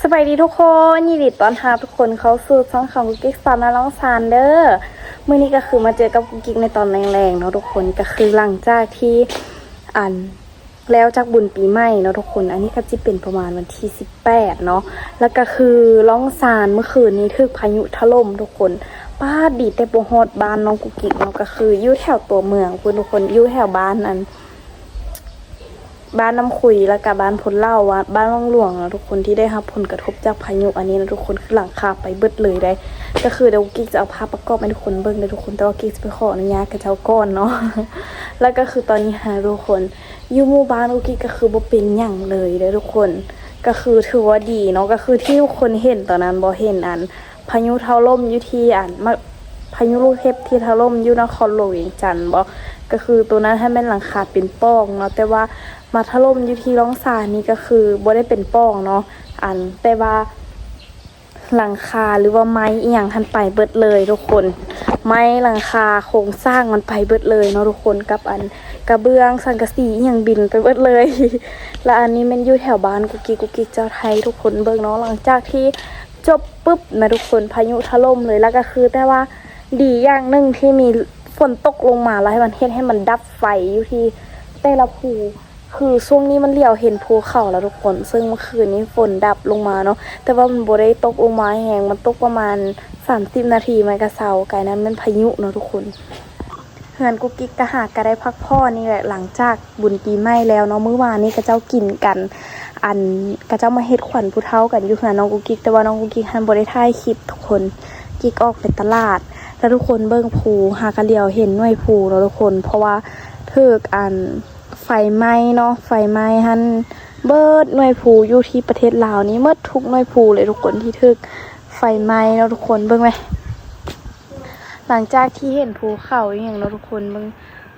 ສະບາຍດີທຸກຄົນ ຍິນດີຕ້ອນຮັບທຸກຄົນເຂົ້າສູ່ຊ່ອງຂອງກຸກກິກສາວນ້ອຍລ້ອງຊານເດີ. ມື້ນີ້ກໍຄືມາເຈີກັບກຸກກິກໃນຕອນແລງໆເນາະທຸກຄົນ, ກໍຄືຫຼັງຈາກທີ່ອັນ ແລ້ວຈາກບຸນປີໃໝ່ເນາະທຸກຄົນ. ອັນນີ້ກໍຊິເປັນປະມານວັນທີສິບແປດເນາະ. ແລ້ວກໍຄືລ້ອງຊານເມື່ອຄືນນີ້ຖືກພາຍຸຖະຫຼົ່ມທຸກຄົນ. ປາດ ດີແຕ່ບໍ່ຮອດບ້ານນ້ອງກຸກກິກເນາະ, ກໍຄືຢູ່ແຖວຕົວເມືອງພຸ້ນທຸກຄົນ, ຢູ່ແຖວບ້ານອັນ ບ້ານນ້ຳຄຸຍ ແລ້ວກະບ້ານໂພນເຫຼົ້າ ບ້ານວັງຫຼວງເນາະທຸກຄົນ ທີ່ໄດ້ຮັບຜົນກະທົບຈາກພາຍຸອັນນີ້ນະທຸກຄົນ, ຄືຫຼັງຄາໄປເບິດເລີຍເດ້. ກໍຄືດຽວກິກຈະເອົາພາບປະກອບໃຫ້ທຸກຄົນເບິ່ງເດີທຸກຄົນ, ແຕ່ວ່າກິກຈະໄປຂໍອະນຸຍາດເຂົາເຈົ້າກ່ອນເນາະ. ແລ້ວກໍຄືຕອນນີ້ຫາທຸກຄົນ ຢູ່ໝູ່ບ້ານກຸກກິກກໍຄືບໍ່ເປັນຫຍັງເລີຍເດີທຸກຄົນ, ກໍຄືຖືວ່າດີເນາະ. ກໍຄືທີ່ທຸກຄົນເຫັນຕອນນັ້ນບໍ່ ເຫັນອັນ ພາຍຸຖະຫຼົ່ມຢູ່ທີ່ອັນ ມະ ພາຍຸລູກເຫັບທີ່ຖະຫຼົ່ມຢູ່ນະຄອນຫຼວງວຽງຈັນບໍ່, ກໍຄືໂຕນັ້ນຫັ້ນແມ່ນຫຼັງຄາເປັນປ່ອງເນາະ, ແຕ່ວ່າມາຖະຫຼົ່ມຢູ່ທີ່ລ້ອງຊານນີ້ກໍຄືບໍ່ໄດ້ເປັນປ່ອງເນາະ, ອັນ ແຕ່ວ່າຫຼັງຄາ ຫຼືວ່າໄມ້ອີ່ຫຍັງຫັ້ນໄປເບິດເລີຍທຸກຄົນ. ໄມ້ ຫຼັງຄາ ໂຄງສ້າງມັນໄປເບິດເລີຍເນາະທຸກຄົນ, ກັບອັນກະເບື້ອງ ສັງກະສີອີ່ຫຍັງບິນໄປເບິດເລີຍ. ແລ້ວອັນນີ້ແມ່ນຢູ່ແຖວບ້ານກຸກກິກ, ກຸກກິກຈະຖ່າຍໃຫ້ທຸກຄົນເບິ່ງເນາະ. ຫຼັງຈາກທີ່ ຈົບປຶບນະທຸກຄົນ ພາຍຸຖະຫຼົ່ມເລີຍ. ແລ້ວກໍຄື ແຕ່ວ່າດີຢ່າງໜຶ່ງທີ່ມີຝົນຕົກລົງມາ ແລ້ວໃຫ້ມັນເຮັດໃຫ້ມັນດັບໄຟຢູ່ທີ່ແຕ່ລະພູ, ຄືຊ່ວງນີ້ມັນຫຼຽວເຫັນພູເຂົາແລ້ວທຸກຄົນ, ເຊິ່ງເມື່ອຄືນນີ້ຝົນດັບລົງມາເນາະ, ແຕ່ວ່າມັນບໍ່ໄດ້ຕົກລົງມາແຮງ, ມັນຕົກປະມານສາມສິບນາທີ ມັນກໍເຊົາ. ກາຍນັ້ນແມ່ນພາຍຸເນາະທຸກຄົນ. ເຮືອນກຸກກິກກະຫາກະໄດ້ພັກຜ່ອນນີ້ແຫຼະ ຫຼັງຈາກບຸນປີໃໝ່ແລ້ວເນາະ. ມື້ວານນີ້ເຂົາເຈົ້າກິນກັນ ອັນ ເຂົາເຈົ້າມາເຮັດຂວັນຜູ້ເຖົ້າກັນຢູ່ເຮືອນນ້ອງກຸກກິກ, ແຕ່ວ່ານ້ອງກຸກກິກຫັ້ນບໍ່ໄດ້ຖ່າຍຄລິບທຸກຄົນ, ກິກອອກໄປຕະຫຼາດ ແລ້ວທຸກຄົນເບິ່ງພູ ຫາກະຫຼຽວເຫັນໜ່ວຍພູເນາະທຸກຄົນ, ເພາະວ່າຖືກອັນໄຟໄໝ້ເນາະ, ໄຟໄໝ້ຫັ້ນເບິດໜ່ວຍພູຢູ່ທີ່ປະເທດລາວນີ້ ໝົດທຸກໜ່ວຍພູເລີຍທຸກຄົນ ທີ່ຖືກໄຟໄໝ້ເນາະທຸກຄົນ. ເບິ່ງແມ. ຫຼັງຈາກທີ່ເຫັນພູເຂົາອີ່ຫຍັງເນາະທຸກຄົນ, ເບິ່ງ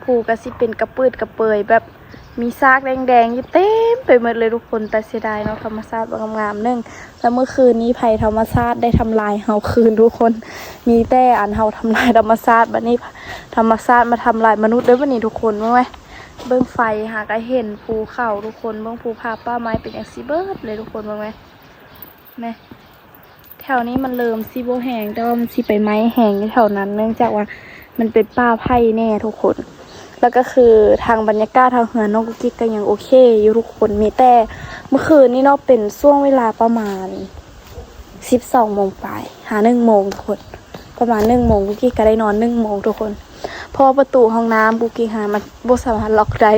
ພູກໍຊິເປັນກະປືດກະເປີຍ ແບບມີຊາກແດງໆຢູ່ເຕັມໄປໝົດເລີຍທຸກຄົນ. ແຕ່ເສຍດາຍເນາະ ທຳມະຊາດບໍ່ງາມໆໜຶ່ງ. ແລ້ວມື້ຄືນນີ້ໄພທຳມະຊາດໄດ້ທຳລາຍເຮົາຄືນທຸກຄົນ, ມີແຕ່ອັນເຮົາທຳລາຍທຳມະຊາດ, ບັດນີ້ທຳມະຊາດມາທຳລາຍມະນຸດເດີບັດນີ້ທຸກຄົນ. ເບິ່ງແມ ເບິ່ງໄຟຫາກໍເຫັນພູເຂົາທຸກຄົນ, ເບິ່ງພູຜາປ່າໄມ້ເປັນຈັ່ງຊີ້ເບິດເລີຍທຸກຄົນ. ເບິ່ງແມ ແມ ແຖວນີ້ມັນເລີ່ມຊິບໍ່ແຮງ ແຕ່ວ່າມັນຊິໄປໄໝ້ແຮງຢູ່ແຖວນັ້ນ ເນື່ອງຈາກວ່າມັນເປັນປ່າໄຜ່ແດ່ທຸກຄົນ. ແລ້ວກໍຄືທາງບັນຍາກາດທາງເຮືອນນ້ອງກຸກກິກກໍຍັງໂອເຄຢູ່ທຸກຄົນ, ມີແຕ່ເມື່ອຄືນນີ້ເນາະ ເປັນຊ່ວງເວລາປະມານສິບສອງໂມງປາຍ ຫາໜຶ່ງໂມງທຸກຄົນ, ປະມານໜຶ່ງໂມງ ກຸກກິກກໍໄດ້ນອນໜຶ່ງໂມງທຸກຄົນ, ເພາະວ່າປະຕູຫ້ອງນ້ຳກຸກກິກຫາມັນບໍ່ສາມາດລັອກໄດ້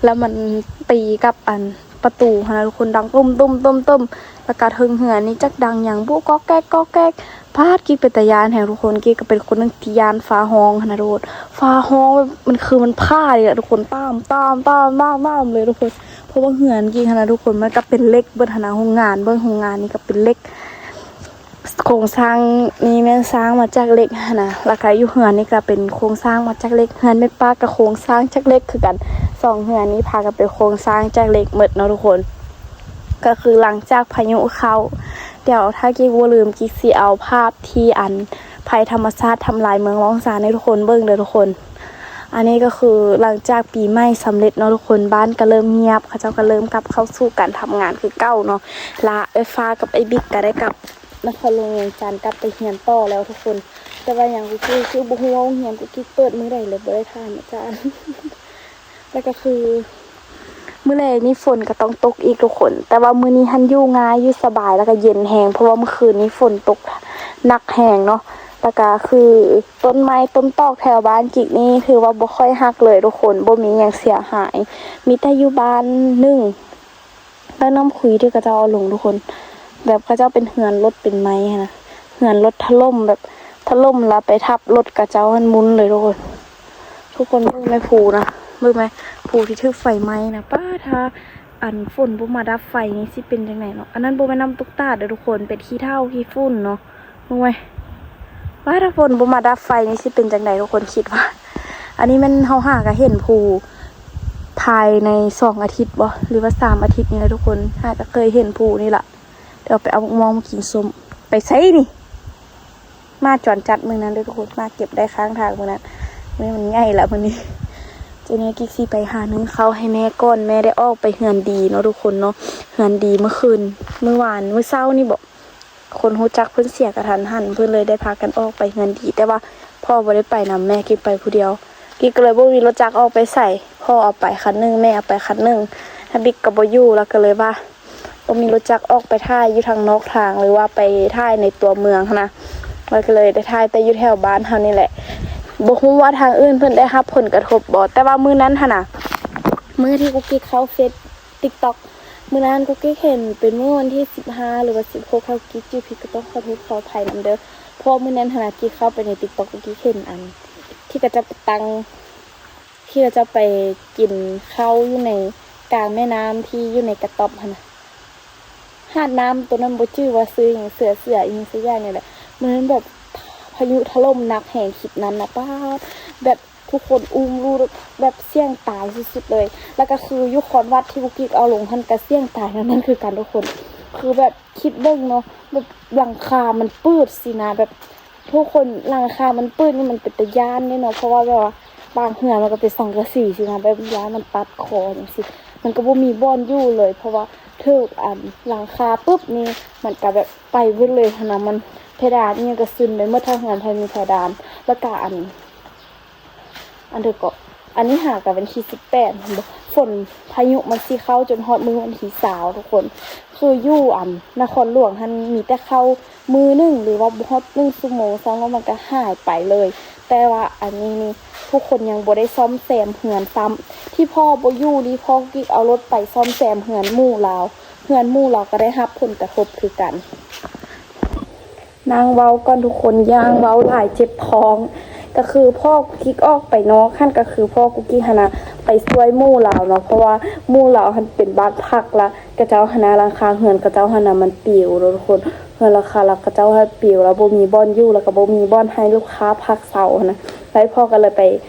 ແລ້ວມັນຕີກັບອັນ ປະຕູຫັ້ນນະທຸກຄົນ, ດັງຕຸ້ມໆໆ ແລ້ວກະເທິງເຮືອນນີ້ຈັກດັງຫຍັງບຸກອກແກກກອກແກກ. ປາດ ກິກເປັນຕາຢ້ານແຮງທຸກຄົນ, ກິກກໍເປັນຄົນໜຶ່ງທີ່ຢ້ານຟ້າຮ້ອງຫັ້ນນະທຸກຄົນ. ຟ້າຮ້ອງແບບມັນຄືມັນຟ້ານີ້ແຫຼະທຸກຄົນ, ຕາມຕາມຕາມຕາມຕາມເລີຍທຸກຄົນ. ເພາະວ່າເຮືອນກິກຫັ້ນນະທຸກຄົນ ມັນກໍເປັນເຫຼັກເບິດຫັ້ນນະ, ໂຮງງານ ເບິ່ງໂຮງງານນີ້ກໍເປັນເຫຼັກ. ໂຄງສ້າງນີ້ແມ່ນສ້າງມາຈາກເຫຼັກຫັ້ນນະ, ແລ້ວກະຢູ່ເຮືອນນີ້ກະເປັນໂຄງສ້າງມາຈາກເຫຼັກ, ເຮືອນແມ່ປ້າກະໂຄງສ້າງຈາກເຫຼັກຄືກັນ. ສອງເຮືອນນີ້ພາກັນເປັນໂຄງສ້າງຈາກເຫຼັກໝົດເນາະທຸກຄົນ. ກໍຄືຫຼັງຈາກພາຍຸເຂົ້າ, ດຽວຖ້າກິກບໍ່ລືມ ກິກຊິເອົາພາບທີ່ອັນໄພທຳມະຊາດທຳລາຍເມືອງລ້ອງຊານໃຫ້ທຸກຄົນເບິ່ງເດີທຸກຄົນ. ອັນນີ້ກໍຄືຫຼັງຈາກປີໃໝ່ສຳເລັດເນາະທຸກຄົນ, ບ້ານກໍເລີ່ມງຽບ, ເຂົາເຈົ້າກໍເລີ່ມກັບເຂົ້າສູ່ການທຳງານຄືເກົ່າເນາະ. ລະເອື້ອຍຟ້າກັບອ້າຍບິກກໍໄດ້ກັບ ນະຄອນຫຼວງວຽງຈັນ ກັບໄປຮຽນຕໍ່ແລ້ວທຸກຄົນ. ແຕ່ວ່າຫຍັງ ຄື ຄືບໍ່ຮູ້ວ່າໂຮງຮຽນກຸກກິກເປີດມື້ໃດເລີຍ, ບໍ່ໄດ້ຖາມອາຈານ. ແລ້ວກໍຄືມື້ແລງນີ້ຝົນກໍຕ້ອງຕົກອີກທຸກຄົນ, ແຕ່ວ່າມື້ນີ້ຫັ້ນຢູ່ງ່າຍ ຢູ່ສະບາຍ ແລ້ວກໍເຢັນແຮງ, ເພາະວ່າມື້ຄືນນີ້ຝົນຕົກໜັກແຮງເນາະ. ແລ້ວກໍຄືຕົ້ນໄມ້ຕົ້ນຕອກແຖວບ້ານກິກນີ້ ຖືວ່າບໍ່ຄ່ອຍຫັກເລີຍທຸກຄົນ, ບໍ່ມີຫຍັງເສຍຫາຍ, ມີແຕ່ຢູ່ບ້ານໜຶ່ງ ບ້ານນ້ຳຄຸຍທີ່ເຂົາເຈົ້າເອົາລົງທຸກຄົນ, ແບບເຂົາເຈົ້າເປັນເຮືອນລົດເປັນໄມ້ຫັ້ນນະ, ເຮືອນລົດຖະຫຼົ່ມ ແບບຖະຫຼົ່ມແລ້ວໄປທັບລົດເຂົາເຈົ້າຫັ້ນໝຸ່ນເລີຍທຸກຄົນ. ທຸກຄົນເບິ່ງແມພູນະ, ເບິ່ງແມ ພູທີ່ຖືກໄຟໄໝ້ນະ. ປ້າ ຖ້າອັນຝົນບໍ່ມາດັບໄຟນີ້ຊິເປັນຈັ່ງໃດເນາະ? ອັນນັ້ນບໍ່ແມ່ນນ້ຳຕົກຕາດເດີທຸກຄົນ, ເປັນຂີ້ເຖົ້າຂີ້ຝຸ່ນເນາະ. ເບິ່ງແມ ວ່າຖ້າຝົນບໍ່ມາດັບໄຟນີ້ຊິເປັນຈັ່ງໃດ ທຸກຄົນຄິດວ່າ? ອັນນີ້ແມ່ນເຮົາຫາກະເຫັນພູພາຍໃນສອງອາທິດບໍ່ ຫຼືວ່າສາມອາທິດນີ້ແຫຼະທຸກຄົນ, ຫາກະເຄີຍເຫັນພູນີ້ລະ. ດຽວໄປເອົາໝາກມ່ວງມາກິນສົ້ມ. ໄປໃສນີ້? ໝາຈອນຈັດມື້ນັ້ນເດີທຸກຄົນ, ໝາເກັບໄດ້ຂ້າງທາງມື້ນັ້ນ. ມື້ນີ້ມັນໃຫຍ່ລະມື້ນີ້. ເຈົ້າ ນີ້ກິກຊິໄປຫາໜຶ້ງເຂົ້າໃຫ້ແມ່ກ່ອນ. ແມ່ໄດ້ອອກໄປເຮືອນດີເນາະທຸກຄົນເນາະ, ເຮືອນດີມື້ຄືນ ມື້ວານ ມື້ເຊົ້ານີ້ບໍ ຄົນຮູ້ຈັກເພິ່ນເສຍກະທັນຫັນ ເພິ່ນເລີຍໄດ້ພາກັນອອກໄປເຮືອນດີ. ແຕ່ວ່າພໍ່ບໍ່ໄດ້ໄປນຳແມ່, ກິກໄປຜູ້ດຽວ. ກິກກໍເລີຍບໍ່ມີລົດຈັກອອກໄປໃສ, ພໍ່ເອົາໄປຄັນໜຶ່ງ ແມ່ເອົາໄປຄັນໜຶ່ງ. ທາບິກກໍບໍ່ຢູ່ ລະກໍເລີຍວ່າ ບໍ່ມີລົດຈັກອອກໄປຖ່າຍຢູ່ທາງນອກທາງ ຫຼືວ່າໄປຖ່າຍໃນຕົວເມືອງຫັ້ນນະ, ລະກໍເລີຍໄດ້ຖ່າຍແຕ່ຢູ່ແຖວບ້ານເຮົານີ້ແຫຼະ. ບໍ່ຮູ້ວ່າທາງອື່ນເພິ່ນໄດ້ຮັບຜົນກະທົບບໍ່. ແຕ່ວ່າມື້ນັ້ນຫັ້ນນະ ມື້ທີ່ກຸກກິກເຂົ້າເຟສ TikTok ມື້ນັ້ນກຸກກິກເຫັນເປັນມື້ວັນທີສິບຫ້າ ຫຼືວ່າສິບຫົກ ຖ້າກຸກກິກຈື່ຜິດກໍຕ້ອງຂໍໂທດຂໍອະໄພນຳເດີ. ເພາະມື້ນັ້ນຫັ້ນນະ ກິກເຂົ້າໄປໃນ TikTok ກຸກກິກເຫັນອັນທີ່ເຂົາເຈົ້າໄປຕັ້ງ ທີ່ເຂົາເຈົ້າໄປກິນເຂົ້າຢູ່ໃນກາງແມ່ນ້ຳທີ່ຢູ່ໃນກະຕ໊ອບຫັ້ນນະ. ຫາດນ້ຳໂຕນັ້ນບໍ່ຈື່ວ່າຊື່ຫຍັງ ເສືອ ເສືອອີ່ຫຍັງສັກຢ່າງນີ້ແຫຼະ. ມື້ນັ້ນແບບພາຍຸຖະຫຼົ່ມໜັກແຮງ ຄລິບນັ້ນນະ ປາດ ແບບທຸກຄົນອຸ້ມລູກ ແບບສ່ຽງຕາຍສຸດໆເລີຍ. ແລ້ວກໍຄືຢູ່ຄອນວັດທີ່ບຸກກິກເອົາລົງຫັ້ນກໍສ່ຽງຕາຍນຳນັ້ນຄືກັນທຸກຄົນ. ຄືແບບຄິດເບິ່ງເນາະ ແບບຫຼັງຄາມັນປືດຊີ້ນະ ແບບ ທຸກຄົນ ຫຼັງຄາມັນປືດນີ້ມັນເປັນຕາຢ້ານເດ້ເນາະ ເພາະວ່າແບບວ່າບາງເຮືອນມັນກໍເປັນສັງກະສີຊີ້ນະ ແບບຢ້ານມັນຕັດຄໍຈັ່ງຊີ້ ມັນກໍບໍ່ມີບ່ອນຢູ່ເລີຍ ເພາະວ່າຖືກອັນຫຼັງຄາປຶບນີ້ ມັນກໍແບບໄປເບິດເລີຍຫັ້ນນະ. ມັນ ເພດານອີ່ຫຍັງກໍຊຸນໄປໝົດ ທັງເຮືອນໃຜມີເພດານ ແລ້ວກໍອັນ ອັນເດີເກາະ ອັນນີ້ຫາກັນວັນທີສິບແປດ ແມ່ນບໍ່? ຝົນ ພາຍຸມັນຊິເຂົ້າຈົນຮອດມື້ວັນທີຊາວທຸກຄົນ. ຄືຢູ່ອັນນະຄອນຫຼວງຫັ້ນມີແຕ່ເຂົ້າມື້ໜຶ່ງ ຫຼືວ່າບໍ່ຮອດໜຶ່ງຊົ່ວໂມງຊ້ຳ ແລ້ວມັນກໍຫາຍໄປເລີຍ. ແຕ່ວ່າອັນນີ້ນີ້ ທຸກຄົນຍັງບໍ່ໄດ້ສ້ອມແຊມເຮືອນຊ້ຳ. ທີ່ພໍ່ບໍ່ຢູ່ນີ້ ພໍ່ກິກເອົາລົດໄປສ້ອມແຊມເຮືອນໝູ່ລາວ. ເຮືອນໝູ່ລາວກໍໄດ້ຮັບຜົນກະທົບຄືກັນ. ນັ່ງເວົ້າກ່ອນທຸກຄົນ ຢ້ານເວົ້າຫຼາຍເຈັບທ້ອງ. ກໍຄືພໍ່ກຸກກິກອອກໄປນອກຫັ້ນ ກໍຄືພໍ່ກຸກກິກຫັ້ນນະ ໄປຊ່ວຍໝູ່ລາວເນາະ ເພາະວ່າໝູ່ລາວຫັ້ນເປັນບ້ານພັກ ລະຂະເຈົ້າຫັ້ນນະ ຫຼັງຄາເຮືອນຂະເຈົ້າຫັ້ນນະ ມັນປິວເນາະທຸກຄົນ. ເຮືອນຫຼັງຄາລະຂະເຈົ້າຫັ້ນປິວ ລະບໍ່ມີບ່ອນຢູ່ ລະກໍບໍ່ມີບ່ອນໃຫ້ລູກຄ້າພັກເຊົາຫັ້ນນະ. ລະພໍ່ກໍເລີຍໄປ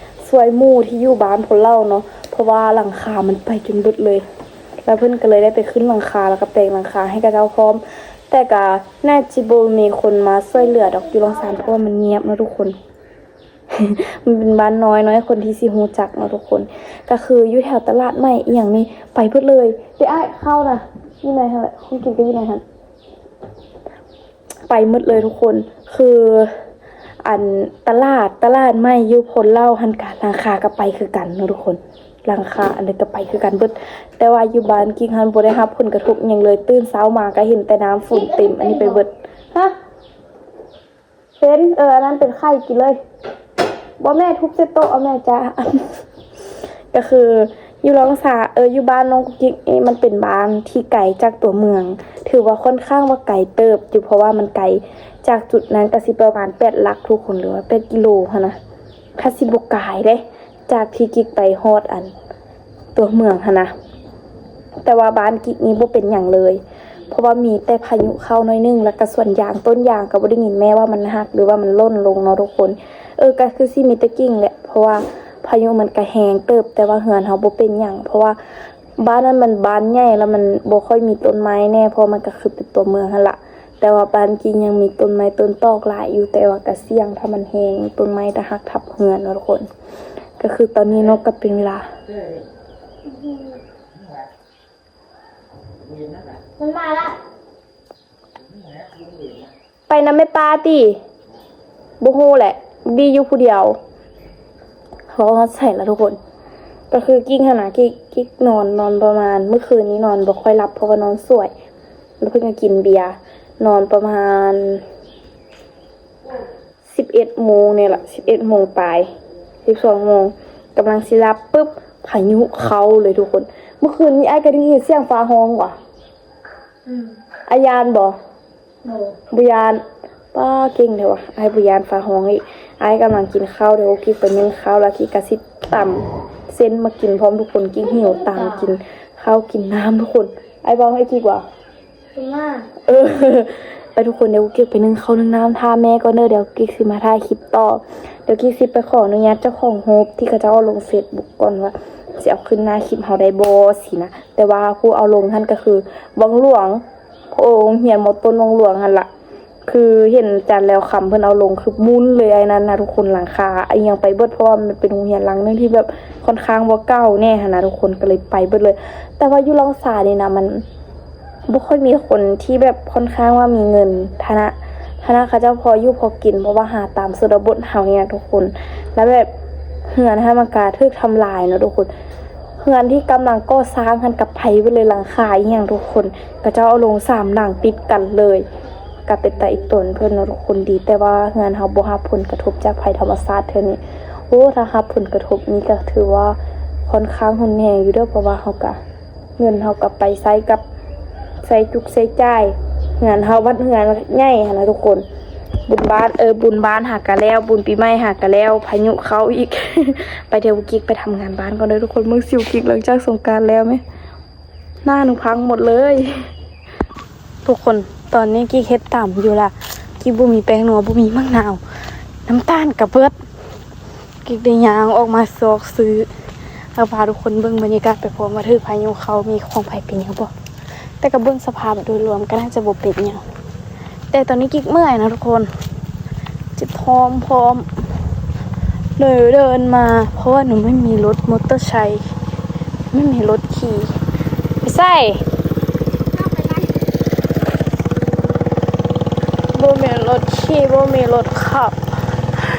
ຊ່ວຍໝູ່ທີ່ຢູ່ບ້ານພຸ້ນເຫຼົ່າເນາະ ເພາະວ່າຫຼັງຄາມັນໄປຈົນເບິດເລີຍ. ລະເພິ່ນກໍເລີຍໄດ້ໄປຂຶ້ນຫຼັງຄາ ລະກໍແປງຫຼັງຄາໃຫ້ຂະເຈົ້າພ້ອມ. ແຕ່ກໍໜ້າຈະບໍ່ມີຄົນມາຊ່ວຍເຫຼືອດອກຢູ່ລອງຊານ ເພາະວ່າມັນງຽບເນາະທຸກຄົນ. ມັນເປັນບ້ານນ້ອຍເນາະ ໃຫ້ຄົນທີ່ຊິຮູ້ຈັກເນາະທຸກຄົນ. ກໍຄືຢູ່ແຖວຕະຫຼາດໃໝ່ອີ່ຫຍັງນີ້ ໄປເບິດເລີຍ. ເດ້ອ້າຍ ເຂົ້ານະ ຢູ່ໃນຫັ້ນແຫຼະ ຂອງກິນກໍຢູ່ໃນຫັ້ນ ໄປໝົດເລີຍທຸກຄົນ. ຄືອັນຕະຫຼາດ ຕະຫຼາດໃໝ່ຢູ່ໂພນເຫຼົ່າຫັ້ນກະ ຫຼັງຄາກໍໄປຄືກັນເນາະທຸກຄົນ. ຫຼັງຄາອັນໃດກໍໄປຄືກັນເບິດ. ແຕ່ວ່າຢູ່ບ້ານກິກຫັ້ນບໍ່ໄດ້ຮັບຜົນກະທົບຫຍັງເລີຍ. ຕື່ນເຊົ້າມາກໍເຫັນແຕ່ນ້ຳຝົນເຕັມອັນນີ້ໄປເບິດ. ຮະ? ເຫັນ ເອີ ອັນນັ້ນເປັນໄຂ່ ກິນເລີຍ. ບໍ່ແມ່ ທຸບໃສ່ໂຕະເອົາແມ່ຈ້າ. ກໍຄືຢູ່ລອງຊາ ເອີ ຢູ່ບ້ານນ້ອງກຸກກິກນີ້ ມັນເປັນບ້ານທີ່ໄກຈາກຕົວເມືອງ ຖືວ່າຂ້ອນຂ້າງວ່າໄກເຕີບຢູ່ ເພາະວ່າມັນໄກຈາກຈຸດນັ້ນກໍຊິປະມານແປດຫຼັກທຸກຄົນ ຫຼືວ່າແປດກິໂລຫັ້ນນະ. ຖ້າຊິບໍ່ກາຍເດ້ ຈາກທີ່ກິກໄປຮອດອັນຕົວເມືອງຫັ້ນນະ. ແຕ່ວ່າບ້ານກິກນີ້ບໍ່ເປັນຫຍັງເລີຍ ເພາະວ່າມີແຕ່ພາຍຸເຂົ້າໜ້ອຍໜຶ່ງ ແລ້ວກະສວນຢາງ ຕົ້ນຢາງກໍບໍ່ໄດ້ຍິນແມ່ວ່າມັນຫັກ ຫຼືວ່າມັນຫຼົ່ນລົງເນາະທຸກຄົນ. ເອີ ກໍຄືຊິມີແຕ່ກິ່ງແຫຼະ ເພາະວ່າພາຍຸມັນກະແຮງເຕີບ ແຕ່ວ່າເຮືອນເຮົາບໍ່ເປັນຫຍັງ ເພາະວ່າບ້ານນັ້ນມັນບ້ານໃຫຍ່ ແລ້ວມັນບໍ່ຄ່ອຍມີຕົ້ນໄມ້ແດ່ ເພາະມັນກະຄືເປັນຕົວເມືອງຫັ້ນລະ. ແຕ່ວ່າບ້ານກິກຍັງມີຕົ້ນໄມ້ຕົ້ນຕອກຫຼາຍຢູ່ ແຕ່ວ່າກະສ່ຽງ ຖ້າມັນແຮງ ຕົ້ນໄມ້ຈະຫັກທັບເຮືອນເນາະທຸກຄົນ. ກໍຄືຕອນນີ້ເນາະ ກໍເປັນເວລາ ມັນມາລະ ໄປນຳແມ່ປ້າຕິ? ບໍ່ຮູ້ແຫຼະ ດີຢູ່ຜູ້ດຽວ. ເວົ້າຮອດໃສລະທຸກຄົນ? ກໍຄືກິກຫັ້ນນະ ກິກ ກິກນອນ ນອນປະມານ ມື້ຄືນນີ້ນອນບໍ່ຄ່ອຍຫຼັບ ເພາະວ່ານອນສວຍ ແລ້ວເພິ່ນກໍກິນເບຍ ນອນປະມານ ສິບເອັດໂມງນີ້ລະ ສິບເອັດໂມງປາຍ ສິບສອງໂມງ ກຳລັງຊິຫຼັບປຶບ ພາຍຸເຂົ້າເລີຍທຸກຄົນ. ມື້ຄືນນີ້ອ້າຍກໍໄດ້ຍິນສຽງຟ້າຮ້ອງຫວາ? ອືມ ອ້າຍຢ້ານບໍ່? ໂດ ບໍ່ຢ້ານ. ປ້າ ເກັ່ງແທ້ຫວາ ອ້າຍບໍ່ຢ້ານຟ້າຮ້ອງອີກ. ອ້າຍກຳລັງກິນເຂົ້າ ດຽວກິກໄປໜຶ້ງເຂົ້າ ແລ້ວກິກກະຊິຕຳເສັ້ນມາກິນພ້ອມທຸກຄົນ. ກິກຫິວຕາມກິນເຂົ້າກິນນ້ຳທຸກຄົນ. ອ້າຍເວົ້າໃຫ້ກິກຫວາ? ເອີ ໄປທຸກຄົນ ດຽວກິກໄປໜຶ້ງເຂົ້າໜຶ້ງນ້ຳຖ້າແມ່ກ່ອນເດີ. ດຽວກິກຊິມາຖ່າຍຄລິບຕໍ່. ດຽວກິກຊິໄປຂໍອະນຸຍາດເຈົ້າຂອງຮູບທີ່ເຂົາເຈົ້າເອົາລົງເຟສບຸກກ່ອນວ່າ ຊິເອົາຂຶ້ນໜ້າຄລິບເຮົາໄດ້ບໍ່ຊີ້ນະ. ແຕ່ວ່າຜູ້ເອົາລົງຫັ້ນກໍຄືວັງຫຼວງ ໂຮງຮຽນ ມໍຕົ້ນວັງຫຼວງຫັ້ນລະ. ຄືເຫັນອາຈານແລ້ວຄຳເພິ່ນເອົາລົງ ຄືໝຸ່ນເລີຍ ໄອ້ນັ້ນນະທຸກຄົນ. ຫຼັງຄາອີ່ຫຍັງໄປເບິດ ເພາະວ່າມັນເປັນໂຮງຮຽນຫຼັງໜຶ່ງທີ່ແບບຄ່ອນຂ້າງບໍ່ເກົ່າແດ່ຫັ້ນນະທຸກຄົນ ກໍເລີຍໄປເບິດເລີຍ. ແຕ່ວ່າຢູ່ລາວຊານີ້ນະ ມັນ ບໍ່ຄ່ອຍມີຄົນທີ່ແບບຄ່ອນຂ້າງວ່າມີເງິນ ຖານະ ຖານະເຂົາເຈົ້າພໍຢູ່ພໍກິນ ເພາະວ່າຫາຕາມຊົນນະບົດເຮົານີ້ນະທຸກຄົນ. ແລ້ວແບບເຮືອນຫັ້ນມັນກະຖືກທຳລາຍເນາະທຸກຄົນ. ເຮືອນທີ່ກຳລັງກໍ່ສ້າງຫັ້ນກະໄປເບິດເລີຍ ຫຼັງຄາອີ່ຫຍັງທຸກຄົນ ເຂົາເຈົ້າເອົາລົງສາມຫຼັງຕິດກັນເລີຍ. ກະເປັນຕາອີ່ຕົນເພິ່ນເນາະທຸກຄົນ. ດີແຕ່ວ່າເຮືອນເຮົາບໍ່ຮັບຜົນກະທົບຈາກໄພທຳມະຊາດເທື່ອນີ້. ໂອ້ ຖ້າຮັບຜົນກະທົບນີ້ກະຖືວ່າຄ່ອນຂ້າງຮຸນແຮງຢູ່ເດີ້ ເພາະວ່າເຮົາກະ ເງິນເຮົາກໍໄປໃຊ້ກັບ ໃຊ້ຈຸກໃຊ້ຈ່າຍ. ເຮືອນເຮົາບັດເຮືອນໃຫຍ່ຫັ້ນນະທຸກຄົນ. ບຸນບ້ານ ເອີ ບຸນບ້ານຫາກະແລ້ວ, ບຸນປີໃໝ່ຫາກະແລ້ວ, ພາຍຸເຂົ້າອີກ. ໄປເດີ ບຸກກິກໄປທຳງານບ້ານກ່ອນເດີທຸກຄົນ. ເບິ່ງຊິວກິກຫຼັງຈາກສົງການແລ້ວແມະ ໜ້າໜູພັງໝົດເລີຍ. ທຸກຄົນ ຕອນນີ້ກິກເຮັດຕຳຢູ່ລະ ກິກບໍ່ມີແປ້ງນົວ ບໍ່ມີໝາກນາວ ນ້ຳຕານກະເບິດ. ກິກໄດ້ຍ່າງອອກມາຊອກຊື້ ແລ້ວພາທຸກຄົນເບິ່ງບັນຍາກາດໄປພ້ອມວ່າຖືກພາຍຸເຂົ້າ ມີຂອງໃຜເປັນຫຍັງບໍ່? ແຕ່ກໍເບິ່ງສະພາບໂດຍລວມກໍໜ້າຈະບໍ່ເປັນຫຍັງ. ແຕ່ຕອນນີ້ກິກເມື່ອຍນະທຸກຄົນ ເຈັບທ້ອງພ້ອມ ເລີຍເດີນມາ ເພາະວ່າໜູໄມ່ມີລົດມໍເຕີໄຊ ໄມ່ມີລົດຂີ່. ໄປໃສ? ບໍ່ມີລົດຂີ່ ບໍ່ມີລົດຂັບ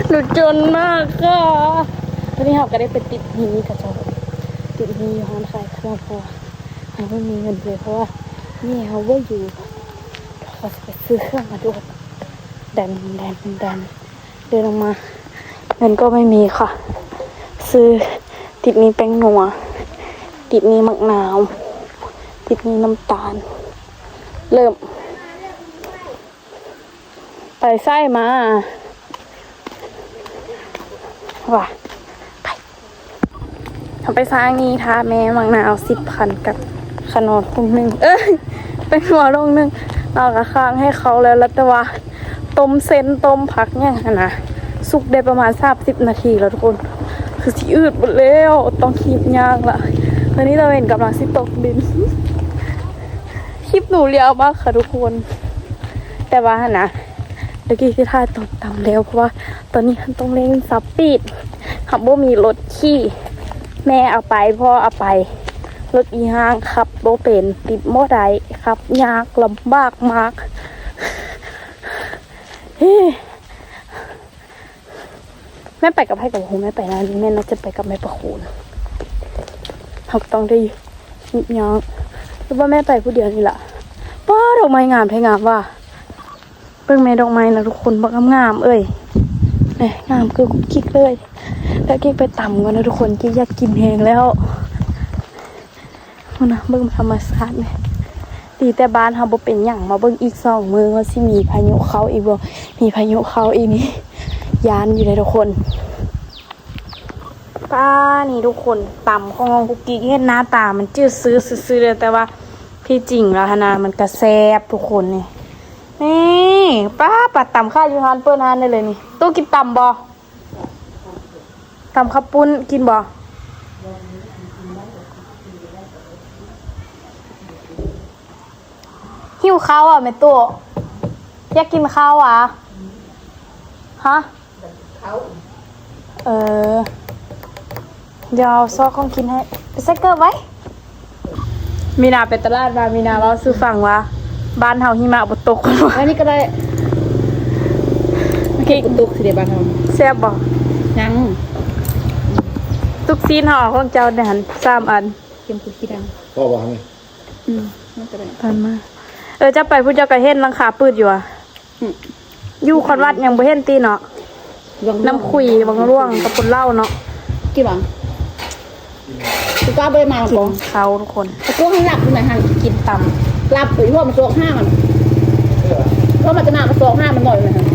ໜູຈົນມາກຄ່ະ. ຕອນນີ້ເຮົາກໍໄດ້ໄປຕິດໜີ້ເຂົາເຈົ້າ ຕິດໜີ້ຢູ່ຮ້ານຂາຍເຄື່ອງ ເພາະວ່າເຮົາບໍ່ມີເງິນເລີຍ ເພາະວ່າແມ່ເຮົາບໍ່ຢູ່ ເຂົາຊິໄປຊື້ເຄື່ອງມາດ່ວນ. ດັນ ດັນ ດັນ ເດີນອອກມາ ເງິນກໍໄມ່ມີຄ່ະ. ຊື້ ຕິດໜີ້ແປ້ງນົວ ຕິດໜີ້ໝາກນາວ ຕິດໜີ້ນ້ຳຕານ. ເລີ່ມ ໄປໃສມາ ວ່າ ໄປ ເຮົາໄປສ້າງໜີ້ຖ້າແມ່ ໝາກນາວສິບພັນກັບຂະໜອນຖົງໜຶ່ງ ເອີຍ ແປ້ງນົວຖົງໜຶ່ງ. ເຮົາກໍຄ້າງໃຫ້ເຂົາແລ້ວ ແລ້ວແຕ່ວ່າຕົ້ມເສັ້ນ ຕົ້ມຜັກຫຍັງຫັ້ນນະ ສຸກໄດ້ປະມານສາມສິບນາທີແລ້ວທຸກຄົນ ຄືຊິອືດໝົດແລ້ວ ຕ້ອງຄີບຍ່າງລະ. ຕອນນີ້ຕາເວັນກຳລັງຊິຕົກດິນ. ຄລິບໜູລຽວມາກຄ່ະທຸກຄົນ ແຕ່ວ່າຫັ້ນນະ ດຽວກິກຊິຖ່າຍຕອນຕຳແລ້ວ ເພາະວ່າຕອນນີ້ຫັ້ນຕ້ອງເລັ່ງສະປີດ ເຮົາບໍ່ມີລົດຂີ່ ແມ່ເອົາໄປ ພໍ່ເອົາໄປ ລົດອີ່ຮ່າງຂັບບໍ່ເປັນ ຕິດບໍ່ໄດ້ ຂັບຍາກ ລຳບາກມາກ. ແມ່ໄປກັບໃຜກໍບໍ່ຮູ້ ແມ່ໄປນະ ແມ່ໜ້າຈະໄປກັບແມ່ປະໂຄນ. ເຮົາກໍຕ້ອງໄດ້ຫຍິບຍ່າງ ຫຼືວ່າແມ່ໄປຜູ້ດຽວນີ້ລະ. ປ້າ ດອກໄມ້ງາມແທ້ ງາມວ່າ ເບິ່ງແມ່ດອກໄມ້ນະທຸກຄົນ ບັກງາມໆເອີຍ ແມ່ ງາມຄືກຸກກິກເລີຍ. ດຽວກິກໄປຕຳກ່ອນນະທຸກຄົນ ກິກຢາກກິນແຮງແລ້ວ. ພຸ້ນນະ ເບິ່ງທຳມະຊາດແດ່. ດີແຕ່ບ້ານເຮົາບໍ່ເປັນຫຍັງ ມາເບິ່ງອີກສອງມື້ວ່າຊິມີພາຍຸເຂົ້າອີກບໍ່. ມີພາຍຸເຂົ້າອີກນີ້ ຢ້ານຢູ່ເດ້ທຸກຄົນ. ປ້າ ນີ້ທຸກຄົນ ຕຳຂອງນ້ອງກຸກກິກ ເຫັນໜ້າຕາມັນຈືດຊືດຊື່ໆເດ້ ແຕ່ວ່າທີ່ຈິງແລ້ວຫັ້ນນະ ມັນກະແຊບທຸກຄົນ. ນີ້ ນີ້ ປ້າ ປາຕຳຂາຍຢູ່ຮ້ານ ເປີດຮ້ານໄດ້ເລີຍນີ້. ຕູ້ກິນຕຳບໍ່? ຕຳເຂົ້າປຸ້ນກິນບໍ່? ຫິວເຂົ້າຫວາແມ່ຕູ້? ຢາກກິນເຂົ້າຫວາ? ຮະ? ເອີ ດຽວເອົາຊອກຂອງກິນໃຫ້. ໄປໃສ່ເກີບໄວ້. ມີນາໄປຕະຫຼາດມາ ມີນາເວົ້າສູ່ຟັງວ່າ ບ້ານເຮົາຫິມະບໍ່ຕົກ. ອັນນີ້ກໍໄດ້ ກິນຕຸກຊິເດ ບ້ານເຮົາ. ແຊບບໍ່? ຍັງ. ຕຸກຊີ້ນເຮົາເອົາຂອງເຈົ້າແດ່ຫັ້ນ ສາມອັນ. ເຄັມຄືຂີ້ດັງ. ພໍບໍ່ຫັ້ນ? ອືມ ມັນກໍໄດ້. ຜ່ານມາ ເອີ ເຈົ້າໄປພຸ້ນເຈົ້າກໍເຫັນຫຼັງຄາປືດຢູ່ຫວາ? ອືມ ຢູ່ຄອນວັດຍັງບໍ່ເຫັນຕິເນາະ. ວັງຫຼວງ ນ້ຳຂຸຍ ວັງຫຼວງກັບຄົນເລົ່າເນາະ. ກິນຫວາ? ຄືກໍບໍ່ໄດ້ມາ ກິນເຂົ້າທຸກຄົນ. ຕະໂກນໃຫ້ຫຼັບຢູ່ໃນຫັ້ນ ກິນຕຳ ຫຼັບໄປ. ຫົວມັນສອກຫາມັນ ຫົວມັນຈະໜ້າມາສອກຫາມັນໜ້ອຍໃນຫັ້ນ.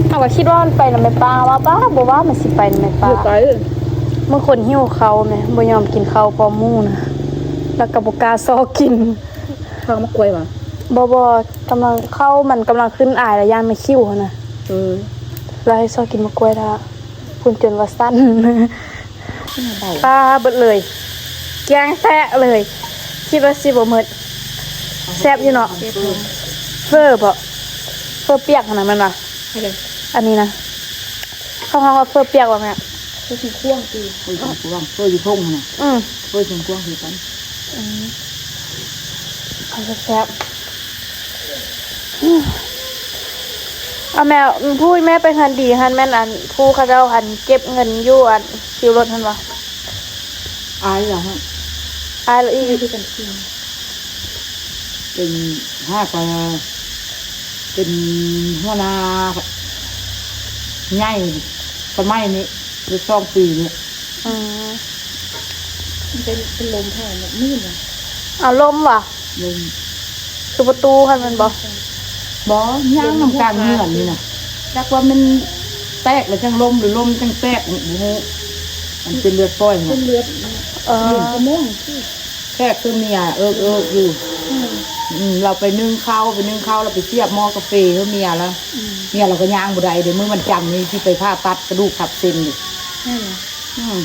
ເຮົາກໍຄິດວ່າມັນໄປນຳແມ່ປ້າ ວ່າປ້າບໍ່ວ່າມັນຊິໄປນຳແມ່ປ້າ. ບໍ່ໄປ. ບາງຄົນຫິວເຂົ້າແມ ບໍ່ຍອມກິນເຂົ້າພ້ອມໝູ່ນະ ແລ້ວກໍບໍ່ກ້າຊອກກິນ. ເຂົ້າໝາກກ້ວຍຫວາ? ບໍ່ ບໍ່ ກຳລັງ ເຂົ້າມັນກຳລັງຂຶ້ນອາຍ ແລ້ວຢ້ານມັນຂິວຫັ້ນນະ. ເອີ ແລ້ວໃຫ້ຊອກກິນໝາກກ້ວຍ ຖ້າພຸ້ນຈົນວ່າສັ່ນ ເບົາ ປາເບິດເລີຍ ແກງແຊະເລີຍ ຄິດວ່າຊິບໍ່ໝົດ. ແຊບຢູ່ເນາະ. ເຟີບໍ່? ເຟີ ຟີປຽກຫັ້ນນະແມ່ນບໍ່? ອັນນີ້ນະ ເຂົາຮ້ອງວ່າຟີປຽກບໍ່ແມ່? ຄືຊິຂວ້າງຕິ ເຟີຊິຂວ້າງ ເຟີຢູ່ທົ່ງຫັ້ນນະ ອືມ ເຟີຊິຂວ້າງຄືກັນ ອືມ ເອົາແຊບໆ ອືມ ເອົາແມ່ ຜູ້ແມ່ໄປເຮືອນດີຫັ້ນແມ່ນອັນ ຜູ້ເຂົາເຈົ້າຫັ້ນເກັບເງິນຢູ່ອັນຄິວລົດຫັ້ນບໍ່? ອາຍລະ ອາຍລະອີກ ເປັນຫາກວ່າ ເປັນຫົວໜ້າໃຫຍ່ສະໄໝນີ້ ຫຼືສອງປີນີ້ ອືມ ມັນເປັນ ເປັນລົມແທ້ເນາະ ມື່ນນະ ເອົາລົມຫວາ? ລົມ ຄືປະຕູຫັ້ນແມ່ນບໍ່? ບໍ່ ຍ່າງນຳກາງເຮືອນນີ້ນະ ຈັກວ່າມັນແຕກແລ້ວຈັ່ງລົມ ຫຼືລົມຈັ່ງແຕກ ບໍ່ຮູ້ ມັນເປັນເລືອດຝອຍຫັ້ນ ເສັ້ນເລືອດ ເອີ ສະໝອງ ແຂກຄືເມຍເອິກໆຢູ່ ອືມ ອືມ ລາວໄປໜຶ້ງເຂົ້າ ໄປໜຶ້ງເຂົ້າ ລາວໄປສຽບໝໍ້ກາເຟໃຫ້ເມຍລາວ ອືມ ເມຍລາວກໍຍ່າງບໍ່ໄດ້ເດ້ ມື້ວັນຈັນນີ້ຊິໄປຜ່າຕັດກະດູກທັບເສັ້ນຢູ່ ອືມ ອືມ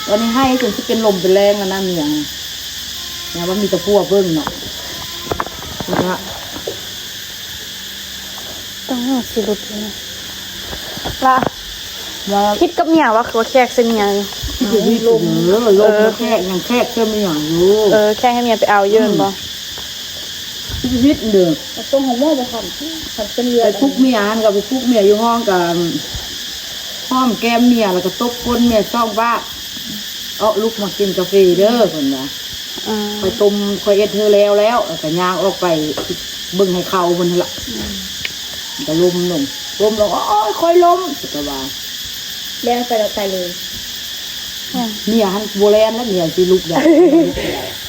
ຕອນນີ້ໄຫ້ຈົນຊິເປັນລົມເປັນແລງແລ້ວນະເມຍ ແມ່ນວ່າມີແຕ່ຜົວເບິ່ງເນາະ ລະ ຕ້ອງຊິຫຼຸດຢູ່ນະ ລະ ວ່າ ຄິດກັບເມຍວ່າ ຄືວ່າແຂກໃສ່ເມຍຢູ່ ເອີ ລົມ ເອີ ລົມ ເອີ ແຂກຍັງແຂກໃສ່ເມຍຢູ່ ເອີ ແຂກໃຫ້ເມຍໄປເອົາຢູ່ ອືມ ແມ່ນບໍ່? ຄືຊິຜິດເດີ ໄປສົ່ງໂຮງໝໍບໍ່ທັນ ຄັນເສັ້ນເລືອດ ໄປປຸກເມຍຫັ້ນ ກໍໄປປຸກເມຍຢູ່ຫ້ອງ ກໍຫອມແກ້ມເມຍ ແລ້ວກໍຕົບກົ້ນເມຍສອງບາດ ເອົາ ລຸກມາກິນກາເຟເດີ ເພິ່ນວ່າ ອືມ ຂ້ອຍຕົ້ມ ຂ້ອຍເຮັດເທື່ອແລ້ວແລ້ວ ແລ້ວກໍຍ່າງອອກໄປເບິ່ງໃຫ້ເຂົາເພິ່ນຫັ້ນລະ ອືມ ມັນກໍລົ້ມລົງ ລົ້ມລົງ ໂອ້ຍ ຂ້ອຍລົ້ມ ກໍວ່າ ແລ່ນໄປແລ້ວໄປເລີຍ ອືມ ເມຍຫັ້ນບໍ່ແລ່ນແລ້ວ ເມຍຊິລຸກໄດ້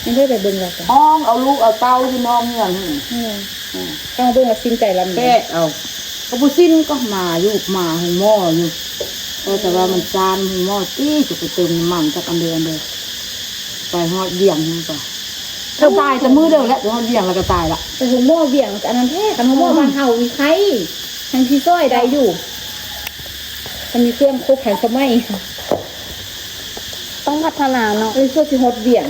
ຍັງໄດ້ໄປເບິ່ງລະ ຫ້ອງເອົາລູກເອົາເຕົ້າຢູ່ນອກເຮືອນ ອືມ ອືມ ຕ້ອງເບິ່ງວ່າສິ້ນໃຈລະ ແຄະເອົາ ກໍບໍ່ສິ້ນ ກໍມາຢູ່ ມາໂຮງໝໍຢູ່ ເອີ ແຕ່ວ່າມັນຈານໂຮງໝໍຕິ ຈະໄປເຕີມນ້ຳມັນຈັກອັນເດີ ອັນເດີ ໄປຮອດວຽງຫັ້ນກະ ເອີ ຕາຍແຕ່ມື້ເດີແຫຼະ ໄປຮອດວຽງແລ້ວກະຕາຍລະ ໄປໂຮງໝໍວຽງ ອັນນັ້ນແທ້ ຄັນໂຮງໝໍ ອືມ ບ້ານເຮົາມີໄຂ້ ຍັງຊິຊ່ອຍໄດ້ຢູ່ ມັນມີເຄື່ອງຄົບທັນສະໄໝ ຕ້ອງພັດທະນາເນາະ ເອີ ຊ່ວຍຊິຮອດວຽງ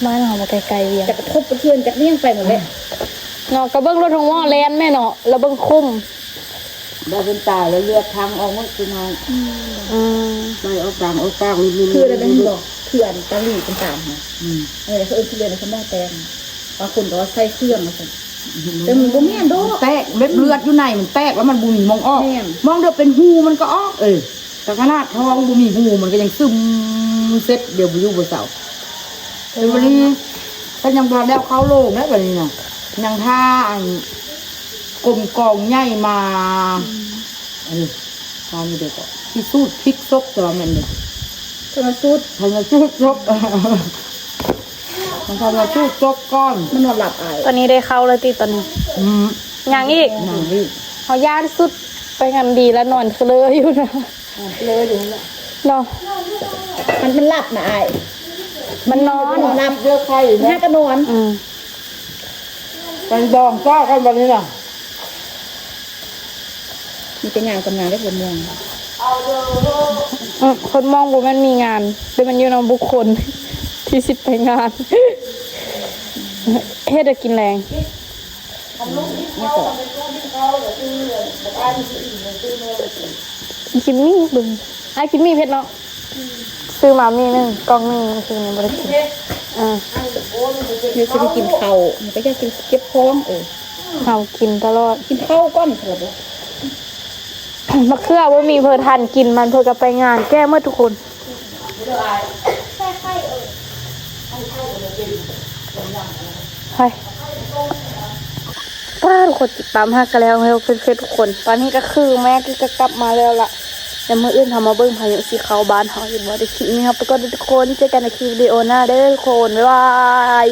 ບ້ານເຮົາບໍ່ໄກໆວຽງ ຈັກກະທົບກະເທືອນ ຈັກຫຍັງໄປໝົດແຫຼະ ເນາະ ກະເບິ່ງລົດໂຮງໝໍແລ່ນແມ່ເນາະ ລະເບິ່ງຄຸ້ມ ໄດ້ເພິ່ນຕາຍແລ້ວເລືອດທາງອອກໝົດພີ່ນ້ອງ ອືມ ອືມ ໄລ່ອອກກາງອອກປາກ ຄືອັນນັ້ນແມ່ນບໍ່ ຄືອັນຕາຫຼີກເພິ່ນຕາຍຫັ້ນນະ ອືມ ເອີ ເຂົາເອີ້ນຊື່ເລີຍນະ ສະໝອງແຕກ ບາງຄົນກໍວ່າໃສ່ເຄື່ອງວ່າຊັ້ນ ອືມ ແຕ່ມັນບໍ່ແມ່ນດອກ ແຕກ ແບບເລືອດຢູ່ໃນມັນແຕກ ແລ້ວມັນບໍ່ມີໝ່ອງອອກ ແມ່ນ ໝ່ອງດຽວເປັນຮູມັນກໍອອກ ເອີ ແຕ່ຂະໜາດທ້ອງບໍ່ມີຮູມັນກໍຍັງຊຶມເຊັດ ດຽວບໍ່ຢູ່ບໍ່ເຊົາ ແຕ່ບັດນີ້ ເພິ່ນຍັງບໍ່ທັນໄດ້ເອົາເຂົ້າໂລງເດ້ບັດນີ້ນະ ຍັງຖ້າອັນກົມກອງໃຫຍ່ມາ ອືມ ເອີ ວ່ານີ້ເດ້ກໍ ພິສູດພິກສົບ ແຕ່ວ່າແມ່ນເດ້ ຊັນນະສູດ ຊັນນະສູດສົບ ມັນທັນນະສູດສົບກ່ອນ ມັນນອນຫຼັບອາຍ ຕອນນີ້ໄດ້ເຂົ້າແລ້ວຕິ ຕອນນີ້ ອືມ ຍັງອີກ ຍັງອີກ ເຮົາຢ້ານສຸດ ໄປງານດີລະນອນເຄີເລີຢູ່ນະ ເລີຢູ່ຫັ້ນແຫຼະ ເນາະ ມັນ ມັນຫຼັບນະອາຍ ມັນນອນ ນອນຫຼັບ ເຍອະໄຂ້ຢູ່ ມັນຫາກະນອນ ອືມ ໄປດອງຈ້າກັນບັດນີ້ນະ ມີແຕ່ຍາມກຳງານເດ້ຄົນມ່ວງ ອືມ ຄົນມ່ວງບໍ່ແມ່ນມີງານ ແຕ່ມັນຢູ່ນຳບຸກຄົນທີ່ຊິໄປງານ ເຮັດໃຫ້ກິນແລງ ແລ້ວກໍ ກິນໝີ່ເບິ່ງ ອ້າຍກິນໝີ່ເຜັດເນາະ ຊື້ມາໝີ່ໜຶ່ງ ກ່ອງໜຶ່ງ ຄືນີ້ບໍ່ໄດ້ກິນ ເອີ ດຽວຊິໄປກິນເຂົ້າ ມັນກໍຢາກກິນເຈັບທ້ອງ ເອີ ເຮົາກິນຕະຫຼອດ ກິນເຂົ້າກ່ອນ ລະບໍ່ ບັກເຂືອບໍ່ມີເພິ່ນທັນກິນ ມັນເພິ່ນກໍໄປງານແກ້ໝົດທຸກຄົນ ໄປ ປ້າ ທຸກຄົນ ຕິດຕາມຫາກັນແລ້ວ ໃຫ້ເພິ່ນເຮັດທຸກຄົນ ຕອນນີ້ກໍຄືແມ່ກໍກັບມາແລ້ວລະ ແລ້ວມື້ອື່ນເຮົາມາເບິ່ງພາຍຸຊິເຂົ້າບ້ານເຮົາຢູ່ບໍ່ ເດີ ຄລິບນີ້ເຮົາໄປກ່ອນເດີທຸກຄົນ ເຈີກັນໃນຄລິບວິດີໂອໜ້າເດີທຸກຄົນ ບາຍບາຍ.